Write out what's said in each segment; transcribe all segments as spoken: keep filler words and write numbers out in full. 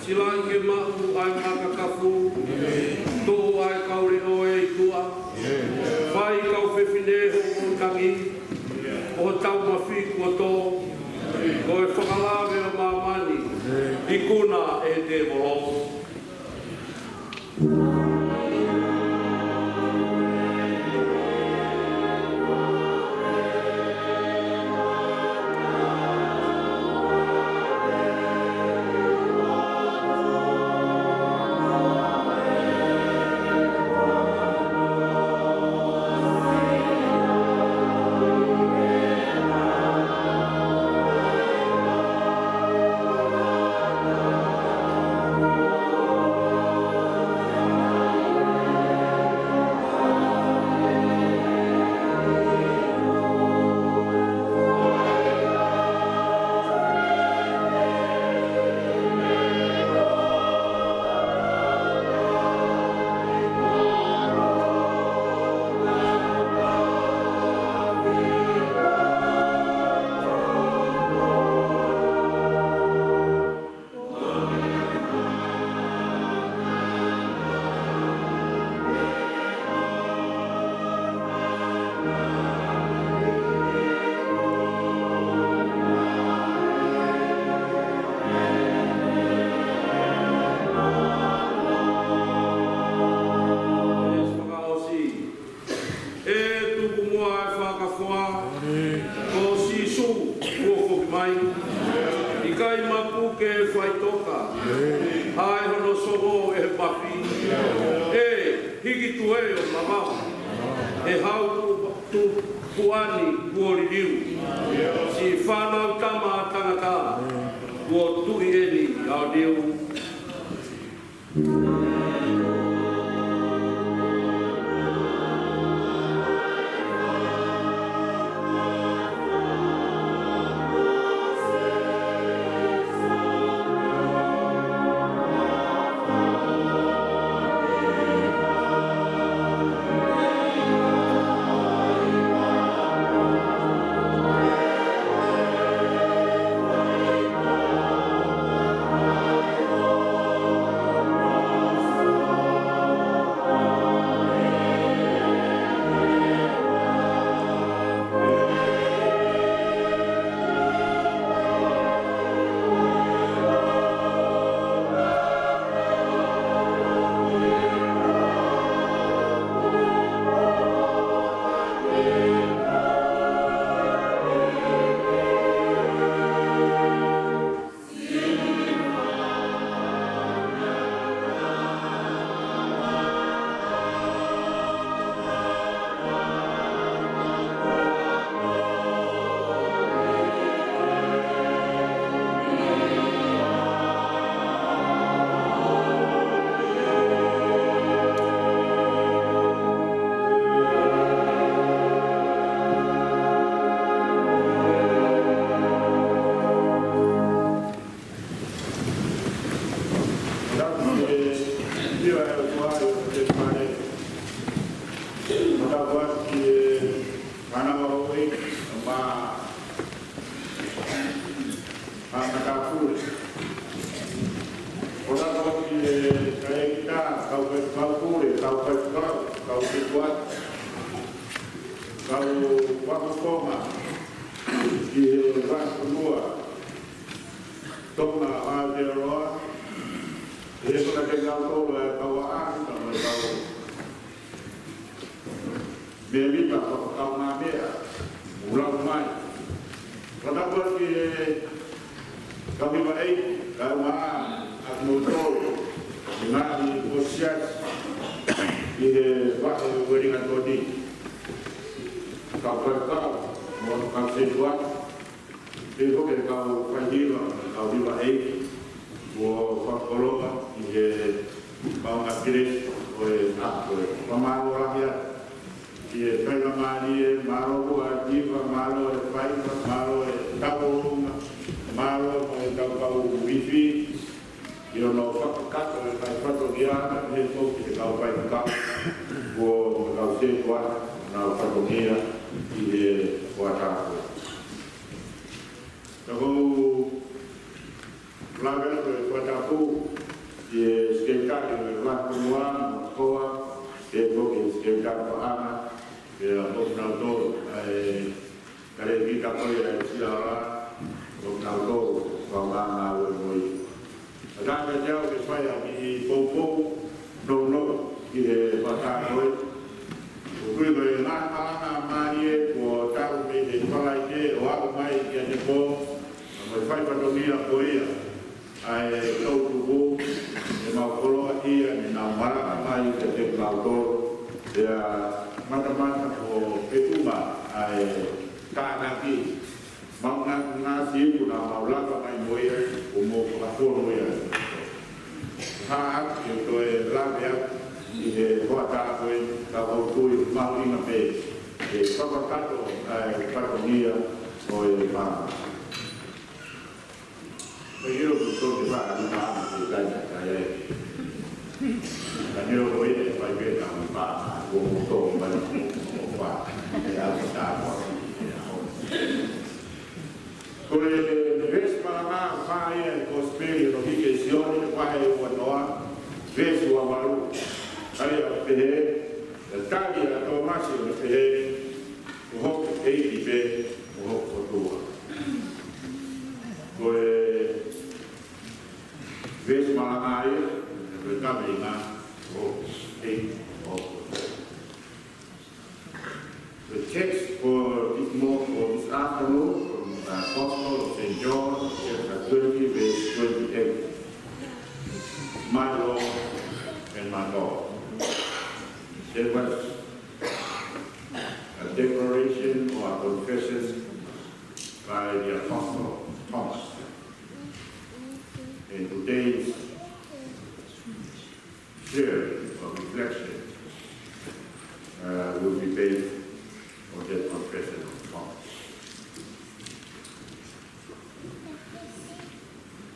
Silaʻi ke maʻu ʻa e makakafu, toʻo ʻa e kau leʻo ʻe ʻi tuʻa, fai kau fefine hoʻo tangi, ʻo tau mafi kuo tō, ko e fakalave ʻo māmani, ikuna ʻe he tēvolo. Fakaʻosi. ʻE tuku muʻa ʻa e fakafoa, ko Sīsū kuo foki mai. ʻIkai mapuke faʻitoka, ʻa e hono songo ʻe he mafi. ʻE hiki tuʻe ʻo mamafa, ʻe hau tupu, tupu ani kuo liliu. Siʻi Fanautama ʻa Tangata, kuo tuʻi eni ʻa ʻIliu. Matakuaki e Mana Maui, ma, ma Matakule. Matakuaki e kau ʻeikitā, kau faifekau pule, kau faifekau, kau sētuata, kau fakafofonga ki he Vahefonua Tonga ʻo Aotearoa, ʻe kona ke kau tolo e kau ʻaʻahi, ka mo e kau mēmipa fakakaungāmeʻa, ʻoku lau mai. Matakuaki e kau hiva ʻeiki, kau mā, ʻa kimoutolu, ngaahi kau siasi, ʻi he vahe Uelingatoni, kau faifekau, mo e kau sētuata, pehē foki e kau faihiva, kau hiva ʻeiki, mo e fakakolonga ʻi he maʻunga Kilesi ʻo e ʻaho ko ē. Fakamālō lahi atu ki he faingamālie, mālō ʻa e hiva, mālō e faiva, mālō e tauʻolunga, mālō mo e kau kau uifi, ʻi hono fakakakato e ngaahi fatongia, pehē foki ki he kau faifekau, mo e kau sētuata, ʻenau fatongia ʻi he fuata ko ē. Ka ʻoku ou lave atu e fuata ko ē, Tau tō, ʻa e kalēkita ko ia ʻa e siala, ʻo tau tō, ʻo ngā ngāue mo ia. ʻA tā ka te au ke fai ʻa e kiʻi poupou nounou ki he fakatātā ko ē. ʻOku ou tui ko e ngaahi malanga mālie kuo tau mei he Falaite ʻo aʻu mai ki he pō, mo e fai fatongia ko ia ʻa e toʻutupu, ʻemau koloa ia ne nau malanga mai kiate kimautolu, pea matamata ko e feʻunga ʻa e tānaki, mau ngā, ngā siʻi kuo nau laka mai mo ia, ʻo mau fakafonu ia. Haʻa ke toe lave atu ʻi he hoʻatā ko ē, ka ʻoku ou tui mahuʻinga pē ke fakakakato ʻa e fatongia ʻo e pā. Ka ʻilo ko tō ke fā, ni pā, ni pā, ni pā, ni pā. Ka ʻilo ko ia, fai pē ka ni pā, ko tō, pā, ko pā, e au tā, ko e au. Ko e veesi malanga ʻoku fai ʻi he Kosipeli ʻo Sione, vahe ua noa, veesi ua valu. ʻA ia ʻoku pehē, ʻa e tali ʻa Tōmasi ʻo ne pehē, ko hoku ʻEiki pē, ko hoku ʻOtua. Ko e veesi malanga ia, ko e kaveinga, ko hoku ʻEiki, ko hoku ʻOtua. The text for this mo-, for this afternoon from the Gospel of Saint John, chapter twenty, verse twenty-eight. My Lord and my God. There was a declaration or a confession by the Apostle Thomas. And today's share or reflection, uh, will be based on that confession of Thomas.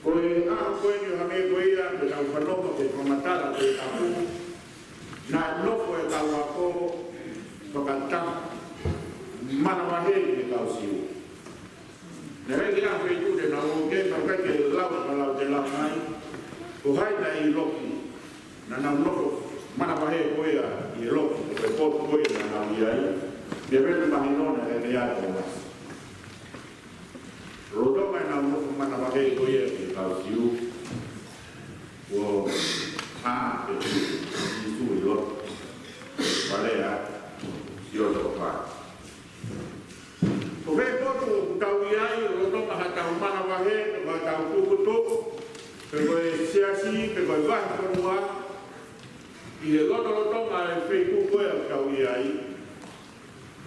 Ko e ʻaho ko eni ʻo Hangē ko ia, ʻoku tau fanongo ki he fakamatala ʻa e Tohi Tapu, naʻe nofo e kau ako fakataha manavahē ki he kau Siu. Naʻe ʻi ai e feituʻu te nau ō ki ai, ka ʻoku ʻikai ke lau, ka lau te lau mai, ko hai naʻe ʻi loki, naʻa nau nofo manavahē ko ia ʻi loki, ko e potu ko ia naʻa nau ʻi ai, naʻe ʻikai ke mahino naʻe ʻi ai ʻa Tōmasi. Lolotonga ʻenau nofo manavahē ko ia ki he kau Siu, kuo hā pē Sīsū ʻi loto, pea lea, sio toko fā. Ko e potu ʻoku tau ʻi ai, lolotonga haʻatau manavahē, pe ko haʻatau tukutuku, pe ko e siasi, pe ko e vahefonua, ʻi he lotolotonga e feituʻu ko ē ʻoku tau ʻi ai,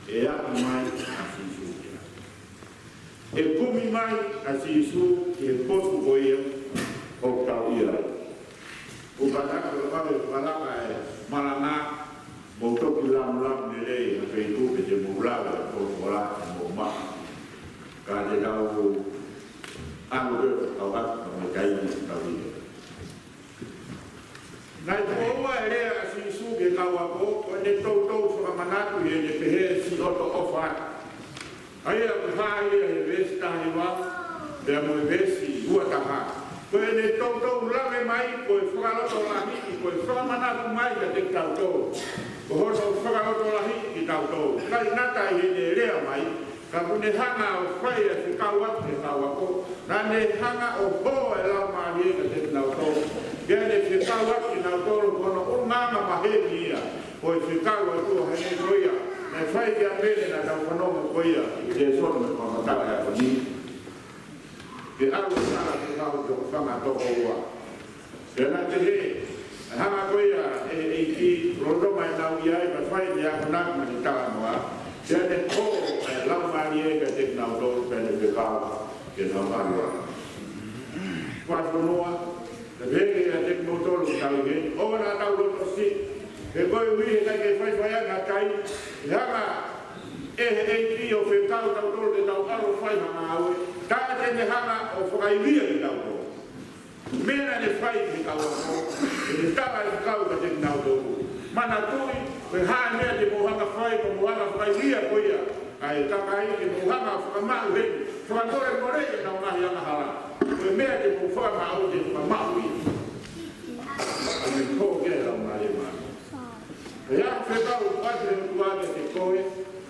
ʻe aʻu mai ʻa Sīsū ki ai. ʻE kumi mai ʻa Sīsū ki he potu ko ia ʻoku tau ʻi ai. ʻOku ou kole ke fai e fakalaka e malanga, mou toki lamulamu lelei ha feituʻu pe te mou lave ʻa e folofola ʻe mou maʻu. Ka te tau ʻalu pē ʻo kau atu ka mai kai ni tau ia. Naʻe foua e lea ʻa Sīsū ki he kau ako, ko ʻene toutou fakamanatu ʻi heʻene pehē, siʻoto ʻofa atu. ʻA ia ʻoku hā ia he veesi taha hiva, pea mo e veesi ua taha. Ko ʻene toutou lave mai, ko e fakalotolahiʻi, ko e fakamanatu mai kiate kitautolu. Ko hono fakalotolahiʻi kitautolu. ʻIkai ngata ʻi heʻene lea mai, ka ʻoku ne hanga ʻo fai e fekau atu ki he kau ako. Naʻa ne hanga ʻo hō e Laumālie kiate kinautolu. Pea ne fekau atu kinautolu, ko hono ʻulungaanga maheni ia. Ko e fekau atu ʻo hangē ko ia naʻe fai kia Mele naʻa tau fanongo ko ia ʻi he lēsoni mo e fakamatala he ʻaho ni. Ke ʻalu ʻo tala ki he kau tokanga toko ua. Pea naʻe pehē, ʻe hanga ko ia ʻe he ʻEiki, lolotonga ʻenau ʻi ai, pea fai ʻene akonaki mo ʻene talanoa, pea ne hō e Laumālie kiate kinautolu, pea ne fekau ke nau ʻalu ā. Fakafonua, pea pehē kiate kimoutolu ʻoku tau ʻi heni, ʻoua naʻa tau loto siʻi, he koeʻuhi he ʻikai ke faifai ange ha taimi, ʻe hanga ʻe he ʻEiki ʻo fekau kitautolu ke tau ʻalu ʻo fai ha ngāue, taʻe te ne hanga ʻo fakaivia kitautolu. Meʻa naʻa ne fai ki he kau ako, ʻi heʻene tala e fekau kiate kinautolu. Manatuʻi, ko e hā e meʻa te mou hanga ʻo fai, ko hoʻomou hanga ʻo fakaivia ko ia ʻa e kakai, ke mou hanga ʻo fakamaʻu heni, fakamolemoleʻi ʻenau ngaahi angahala. Ko e meʻa te mou fakamaʻu, te fakamaʻu ia. ʻA ia ko e Laumālie Māʻoniʻoni. ʻA ia, fekau atu ʻe he ʻOtua kiate koe,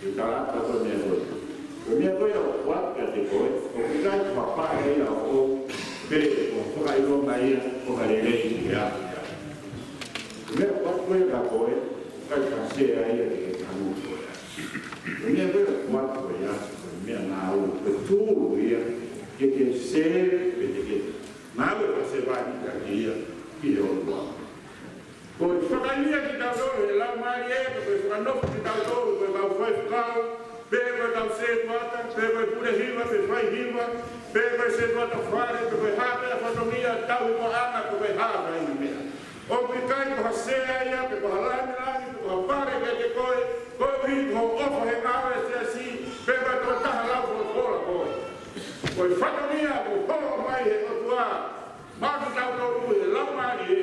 ke tala atu ko e meʻa ko ē. Ko e meʻa ko ē ʻoku ʻoatu kiate koe, ʻoku ʻikai ko ha paʻanga ia ʻoʻou, pe ko ha fakaʻilonga ia, ko ha lelei ia. Ko e meʻa ʻoku ʻoatu ko ē kiate koe, ʻikai ko ha sea ia ke ke tanu koe. Ko e meʻa ko ē ʻoku ʻoatu ko ia, ko e meʻangāue, ko e tūlu ia, ke ke sē, pe te ke ngāue ko e sevāniti ʻaki ia, ki he ʻOtua. Ko e fakaivia kitautolu ʻe he Laumālie, ko e fakanofo kitautolu ko e kau faifekau, pe ko e kau sētuata, pe ko e pule hiva, pe faihiva, pe ko e sētuata fale, pe ko e hā pē ha fatongia, tauhi paʻanga, pe ko e hā pē ha meʻa. ʻOku ʻikai ko ha sea ia, pe ko ha lāngilangi, pe ko ha pale kiate koe, koeʻuhi ko hoʻo ʻofa he ngāue ʻa e siasi, pe ko e tokotaha lau folofola koe. Ko e fatongia kuo holo mai he ʻOtua maʻa kitautolu ʻe he Laumālie,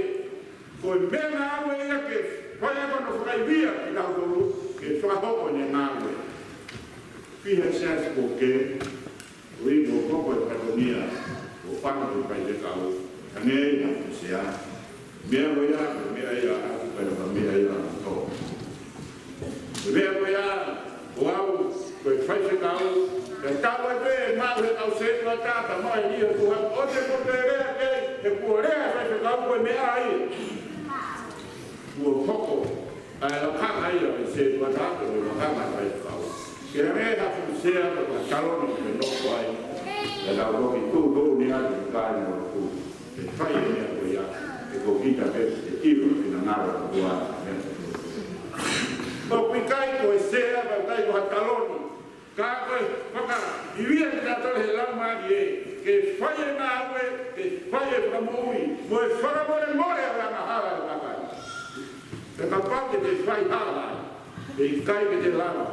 ko e meʻangāue ia ke fai ai hono fakaivia kitautolu, ke fakahoko ʻene ngāue. Pea ʻi he siasi ko ē, ʻoku ʻi ai mo e fatongia, ʻo fanga ko e faifekau, hangē ha fuʻu sea. Meʻa ko ia, meʻa ia, ʻoku ʻikai ko ha meʻa ia ʻa e tō. Meʻa ko ia, ko au, ko e faifekau, ʻe tau atu ʻe maʻu he kau sētuata, ka maʻu ʻe he ʻOtua, ʻoua te mou toe lea ki ai, he kuo lea e faifekau ko e meʻa ia. Kuo hoko ʻa e lakanga ia ʻo e sētuata, ko e lakanga ʻo e faifekau. Ke hangē ha fuʻu sea, ko ha taloni ke nofo ai, ʻe tau toki tūtū ni atu ki kāinga ʻo e ʻOtua. ʻE fai e meʻa ko ia, ʻe ko kita pē ʻe ʻilo, ʻe ngalo ʻa e ʻOtua, meʻa ko ia. ʻOku ʻikai ko e sea, ʻoku ʻikai ko ha taloni. Ka ko e fakaivia kitautolu ʻe he Laumālie, ke fai e ngāue, ke fai e fakamoʻui, mo e fakamolemole ʻo e angahala ʻa e kakai. Pea kapau te te fai hala, ʻe ʻikai ke te lava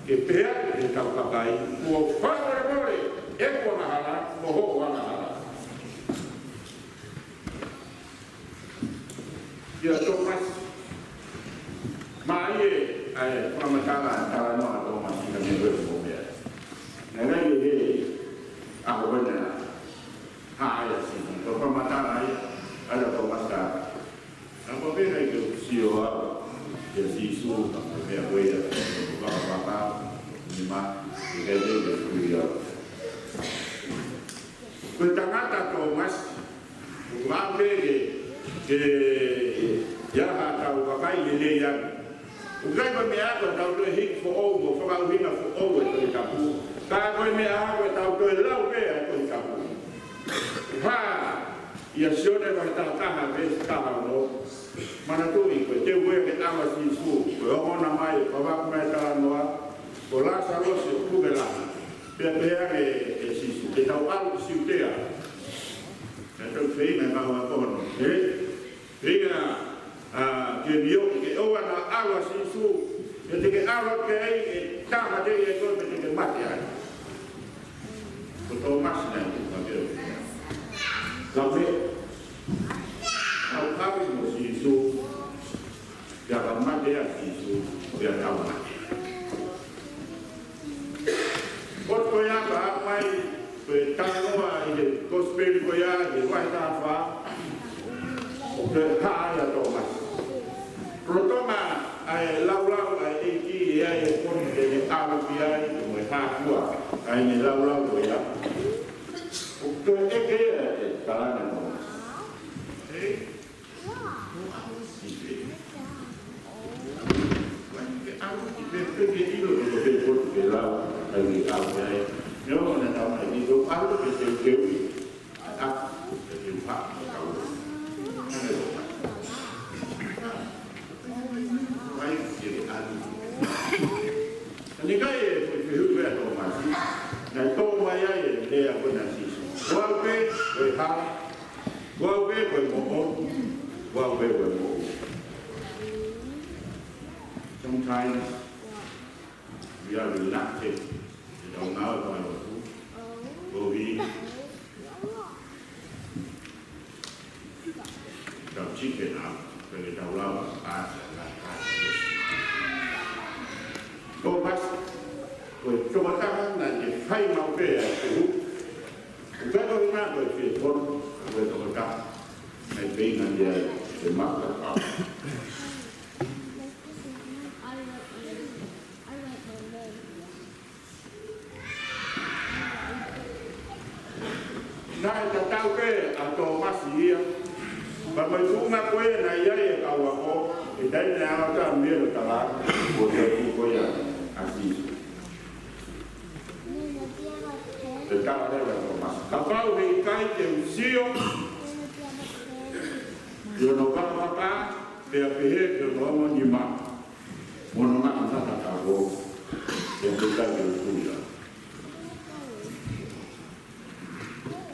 ke pehē atu ki heʻetau kakai, kuo fakamolemole ʻeku angahala, mo hoʻo angahala. Kia Tōmasi. Mei ai ʻa e fakamatala, talanoa ʻa Tōmasi ka mei he ko e meʻa. Naʻe ʻi ai e ʻaho ko ē naʻe hā ai ʻa Sīsū. Ko e fakamatala ia ʻa Tōmasi ka. Naʻa ku pehē ai ke u sio au kia Sīsū, ka ko e meʻa ko ia, ko e fakapapau, ni ma, ʻikai te u kui au. Ko e tangata Tōmasi, ʻoku ʻalu pē ke, ke, ʻi ai haʻatau vakai lelei ange. ʻOku ʻikai ko e meʻa ko ʻetau toe hiki foʻou mo fakaʻuhinga foʻou e Tohi Tapu. Ka ko e meʻa ko ʻetau toe lau pē ʻa e Tohi Tapu. Hā, ʻia Sione vahe taha taha veesi taha ono. Manatuʻi ko e teu ē ke ʻave ʻa Sīsū, ko e ongona mai, pavaku mai talanoa, ko Lāsalosi ʻoku puke lahi. Pea pehē ange ʻe Sīsū, ke tau ʻalu ki Siutea. Naʻe tau feinga e kau ākonga, ē? Feinga, ā, ke mio, ke ʻoua naʻa ʻalu ʻa Sīsū, ke te ke ʻalu ki ai, ʻe taha teʻeki ai koe, ke te ke mate ai. Ko Tōmasi naʻe tuku hake. Ka pehē, ʻalu ʻalu mo Sīsū, pea ka mate ʻa Sīsū, pea tau mate. Ko e ko ia ka ʻomai, ko e talanoa ʻi he kosipeli ko ia, ʻi he vahe taha fā, ʻo pehē ai ʻa Tōmasi. Lolotonga ʻa e laulau ʻa e ʻEiki ʻe ʻi ai e poini te ne ʻalu ki ai, mo e hā fua ʻa ʻene laulau ko ia. ʻOku toe ʻeke ia ʻe Tōmasi. Ē? Ko au si pe. Ko au si pe, pe ke ʻilo, ʻilo, Well, where were we? Sometimes we are reluctant to tau ngāue fakalotu. Koeʻuhi tau chicken up, pea ke tau lava ʻa e ʻahiʻahi. Ko Masi, ko e tokotaha naʻe fai maʻu pē ʻa e fehuʻi. Ko e tokotaha ko e fie tonu, ko e tokotaha naʻe feinga ke ʻai ke maka. Naʻe tatau pē ʻa Tōmasi ia, pea mo e tuʻunga ko ia naʻe ʻi ai e kau ako, ʻi he taimi naʻe ʻalu atu mei he tala, ko e tuʻu ko ia ʻa Sīsū. Pea tala leva ʻe Tōmasi: Kapau he ʻikai te u sio ki hono vavaka, pea pehē ki hono ongo nima, mo hono ngaahi mata kavo, he ʻikai te u tui au.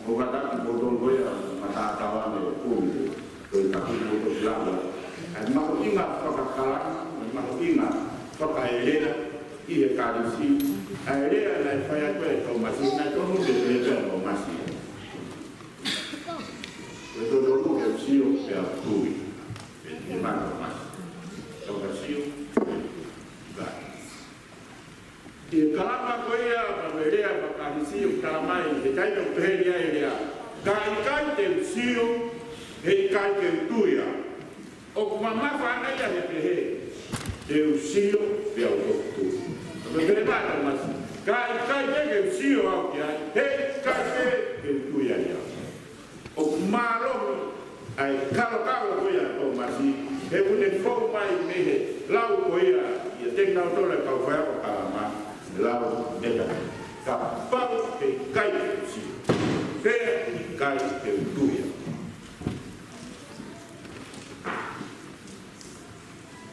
ʻOku kātaki kimoutolu ko ia, mata tawa ne kumi, ko e taki kimoutolu ki lalo. ʻA e mahuʻinga fakakalamu, ʻa e mahuʻinga fakaelea ʻi he kalisi, ʻa e lea naʻe fai atu ʻe Tōmasi, naʻe tonu ke pehē ʻe Tōmasi: Ko e totonu ke u sio pea u tui. Pea ʻi he mata Tōmasi, tau ka sio, ka. ʻI he kalama ko ia, ka ko e lea fakakalisi ʻoku tala mai, he taimi ʻoku pehē ai e lea: Ka ʻikai te u sio, he ʻikai te u tui au. ʻOku mamafa ʻana ia he pehē: Te u sio, pea u toki tui. Ka ko e pehē mai ʻa Tōmasi: Ka ʻikai te u sio au ki ai, he ʻikai te u tui ai au. ʻOku mālohi ʻa e kalokalo ko ia ʻa Tōmasi, he ʻoku ne fou mai mei he lau ko ia ʻiate kinautolu e kau faiako kalama, lau meta: Kapau he ʻikai te u sio, pea ʻikai te u tui au.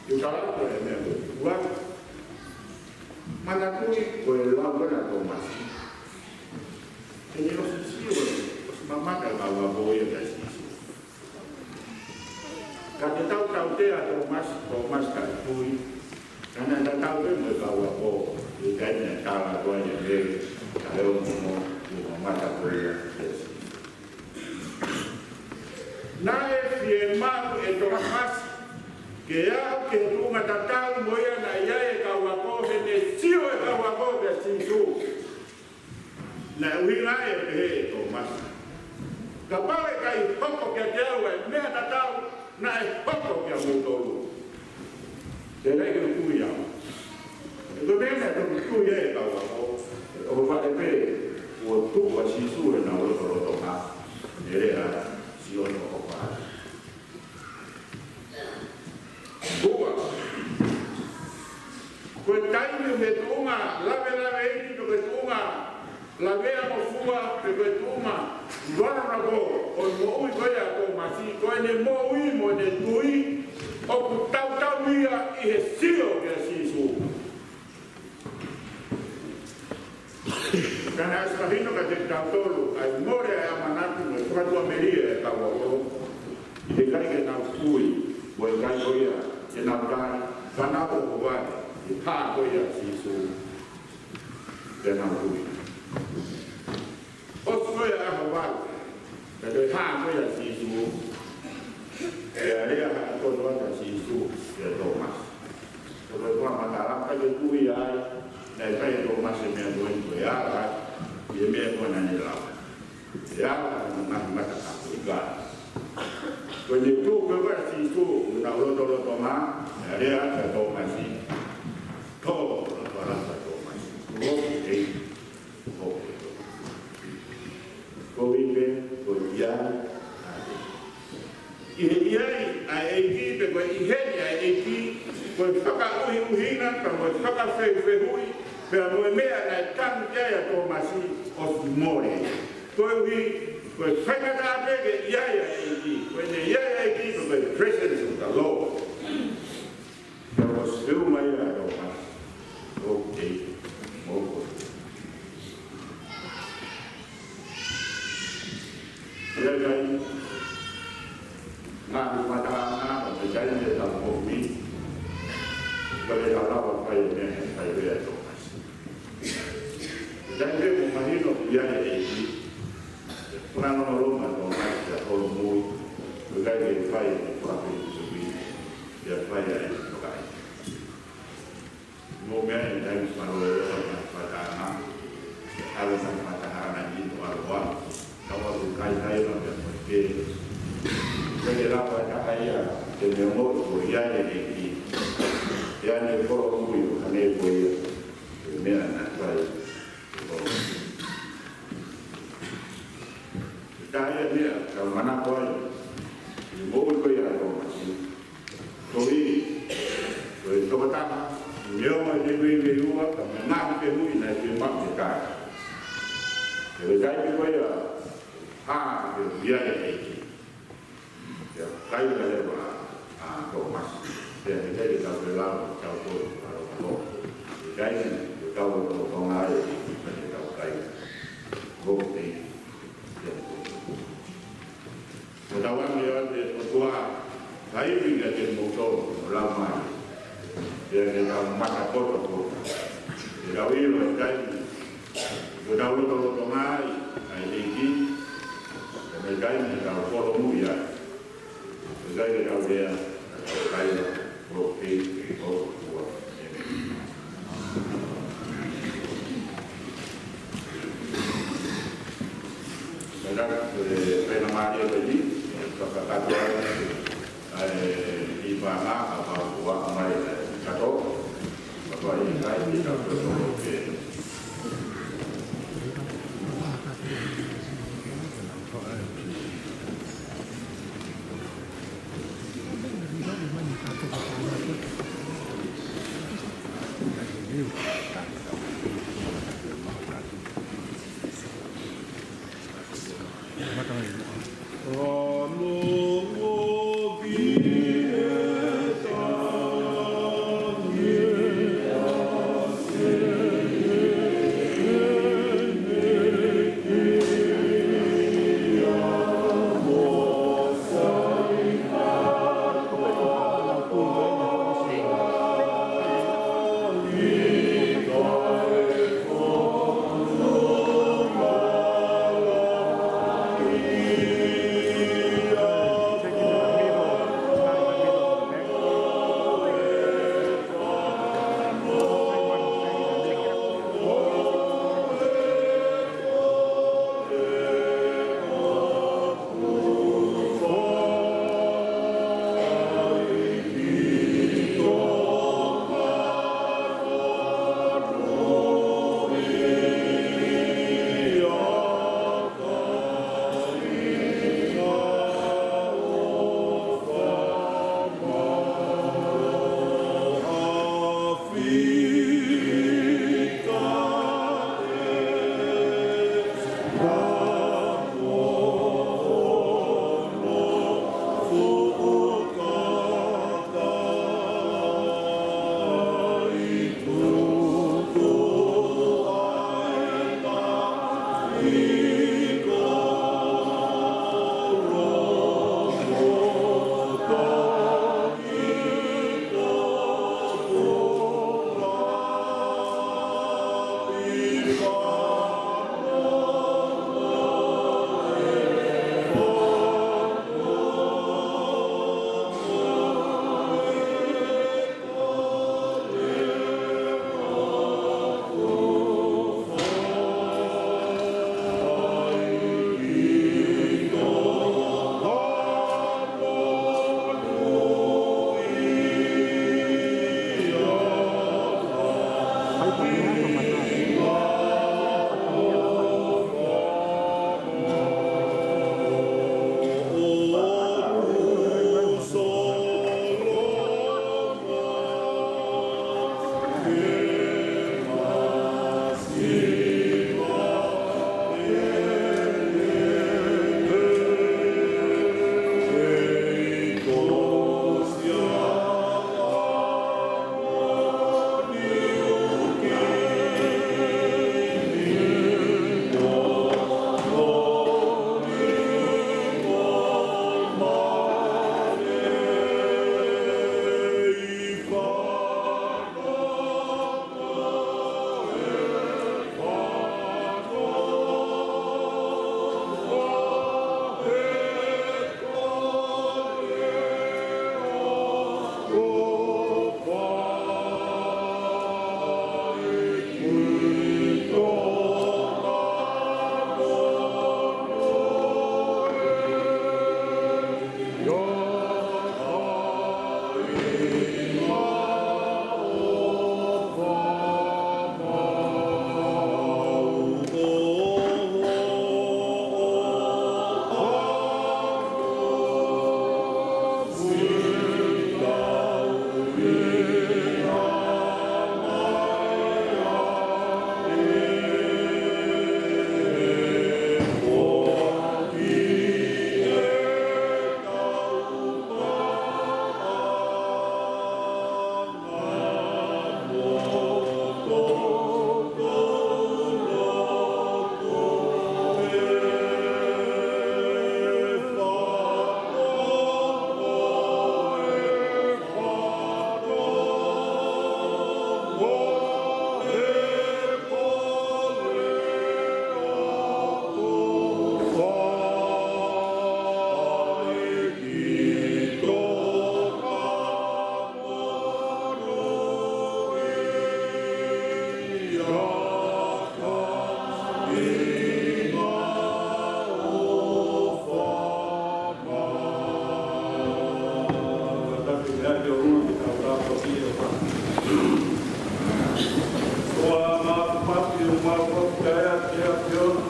ʻI he kalanga ko e meʻa ko e ua, manatuʻi ko e lau ko ena ʻa Tōmasi. He naʻe ʻosi sio, ʻosi mamata e kau ako ia kia Sīsū. Ka te tau tautea ʻa Tōmasi, Tōmasi kae tui. Ka naʻe tatau pē mo e kau ako, ʻi he taimi naʻe tala atu ai ʻe Mele, ka leo mo mo, mo mamata ko ia kia Sīsū. Naʻe fiemaʻu ʻe Tōmasi ke aʻu ki he tuʻunga tatau mo ia naʻe ʻi ai e kau ako, he naʻe sio e kau ako kia Sīsū. Naʻe ʻuhinga ai e pehē ʻe Tōmasi: Kapau ʻe ʻikai hoko kiate au e meʻa tatau naʻe hoko kia moutolu, te u ʻikai ke u tui au. He ko e meʻa naʻe toki tui ai e kau ako, ʻo fai pē, kuo tuʻu ʻa Sīsū ʻenau lotolotonga, ʻene lea: Sio, ʻoku ou fai. Ua. Ko e taimi ʻi he tuʻunga lavelaveʻi, pe ko e tuʻunga lavea mo fua, pe ko e tuʻunga vulnerable ʻo e moʻui ko ia ʻa Tōmasi, ko ʻene moʻui mo ʻene tui, ʻoku tautau ia ʻi he sio kia Sīsū. Ka naʻe ʻosi mahino kiate kitautolu ʻa e mole ʻa e ʻamanaki mo e fakatuʻamelie ʻa e kau ako, ʻi he ʻikai ke nau tui, mo e ʻikai ko ia ke nau tali, ka nau ʻohovale ʻi he hā ko ia ʻa Sīsū, ke nau tui. ʻOsi ko ia ʻaho valu, pea toe hā ko ia ʻa Sīsū, ʻe lea hake tonu atu ʻa Sīsū kia Tōmasi. Ko e tuʻunga matala, ʻikai ke tui ai, naʻe fai ʻe Tōmasi e meʻa ko eni, ko e ala ʻi he meʻa ko ē naʻa ne lau. ʻE ala ʻi he ngaahi mata kavo, ʻikai. Ko ʻene tuʻu pē ko ē ʻa Sīsū ʻi honau lotolotonga, ʻe lea atu ʻa Tōmasi: Tō, tō, tō, tō, Tōmasi. Ko hoku ʻEiki. Ko hoku ʻEiki. Ko e ʻi ai, ko e ʻi ai ʻa e ʻEiki. ʻI he ʻi ai ʻa e ʻEiki, pe ko e ʻi heni ʻa e ʻEiki, ko e fakaʻuhiʻuhinga, pea mo e fakafehuʻi, pea mo e meʻa naʻe tangi ki ai ʻa Tōmasi, ʻosi mole. Koeʻuhi, ko e faingataʻa pē ke ʻi ai ʻa e ʻEiki, ko ʻene ʻi ai ʻa e ʻEiki, ko e presence of the Lord. Pea ʻosi fehuʻi mai ʻa Tōmasi: Ko hoku ʻEiki mo hoku ʻOtua. ʻIo, ʻikai. Ngaahi mata Ka ʻe lava fai e meʻa naʻe fai ʻe Tōmasi. ʻI he taimi pē ʻoku mahino ʻoku ʻi ai e ʻEiki, ʻe fakaʻilonga ʻa Tōmasi ʻa e holomui, ʻoku ʻikai ke fai e fakafeʻiloaki, ʻe fai e fakaʻi. Mo e meʻa ʻi he taimi fakalōloa ʻa e fakatātā, ʻa e fakatātā ʻa e ʻOtua. Ka ʻoku ʻikai ke ʻi ai ha meʻa mo e pē. ʻIkai ke lava ʻe ha taha ia ke ne ongoʻi ʻoku ʻi ai e ʻEiki. ʻI heʻene holomui ʻo hangē ko ia e meʻa naʻe fai ʻe Tōmasi. Ko e taha ia e meʻa ʻoku tau manako ai ʻi he moʻui ko ia ʻa Tōmasi. Ko e, ko e tokotaha, neongo ʻene veiveiua, ka mo e ngaahi fehuʻi naʻe fiemaʻu ke tali. Ko e taimi ko ia, ʻa, ke ʻi ai e ʻEiki. Pea kaila leva ʻa Tōmasi. Pea ʻikai ke tau lava ʻo tau tō, ʻa lo, ʻa lo. ʻIkai ke tau lolotonga ai, ʻikai ke tau kaila. Ko e, ko tau ange ʻa e ʻOtua, kaila ke mou tō, ʻo lau mai. Pea ke tau mata koto koto. Ke tau ʻilo e taimi ʻoku tau lotolotonga ai ʻa e ʻEiki, pea mo e taimi ʻoku tau holomui ai. ʻIkai ke tau lea, kaila, ʻo pē, ʻo ua. Kaila, ʻe, pena mālie pē ni, ʻe, fakakātoa ai, ʻa e, ʻi Vānā, ka pau ua mai, ʻe, kato, ka pau ʻi kai, ʻi ka pau ʻo pē. ʻOku mau tāpuaki ʻe ʻOtua. ʻOku mau fakafetaʻi atu ki he ʻAfiona.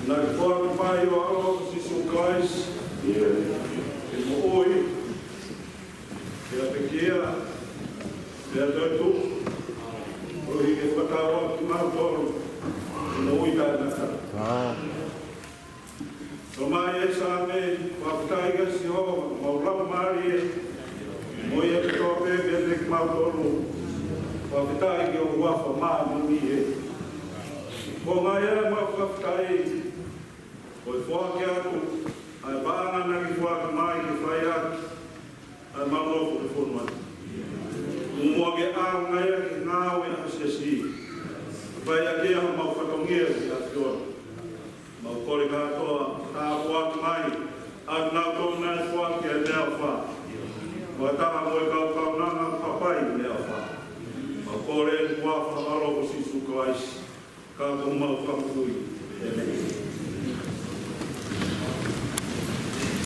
Naʻe foaki mai ʻa e ʻAlo ko Sīsū Kalaisi ke moʻui, ke pekia, ke toetuʻu, koeʻuhi ke fakatauʻaki kimautolu ki he moʻui taʻengata. Tau mai ʻi he Saame, fakafetaʻi kia Sihova, mau laumālie, mo ia kotoa pē kiate kimautolu, fakafetaʻi ki ho huafa māʻoniʻoni ē. Ko e ʻuhinga ia ʻemau fakafetaʻi, ko e foaki atu ʻa e paʻanga naʻe foaki mai ke fai atu ʻa ʻemau nofo ʻi he fonua ni. Muʻomuʻa ke ʻaonga ia ki he ngāue ʻa e Siasi, fai ʻaki ia ʻemau fatongia ki he ʻAfiona. Mau kole kātoa, tāpuaki mai ʻa kinautolu naʻe foaki ʻi he meʻaʻofa, fakataha mo e kau kaunanga papai meʻaʻofa. Mau kole ʻi he huafa ʻo ho ʻAlo ko Sīsū Kalaisi, ko homau Fakamoʻui. ʻĒmeni.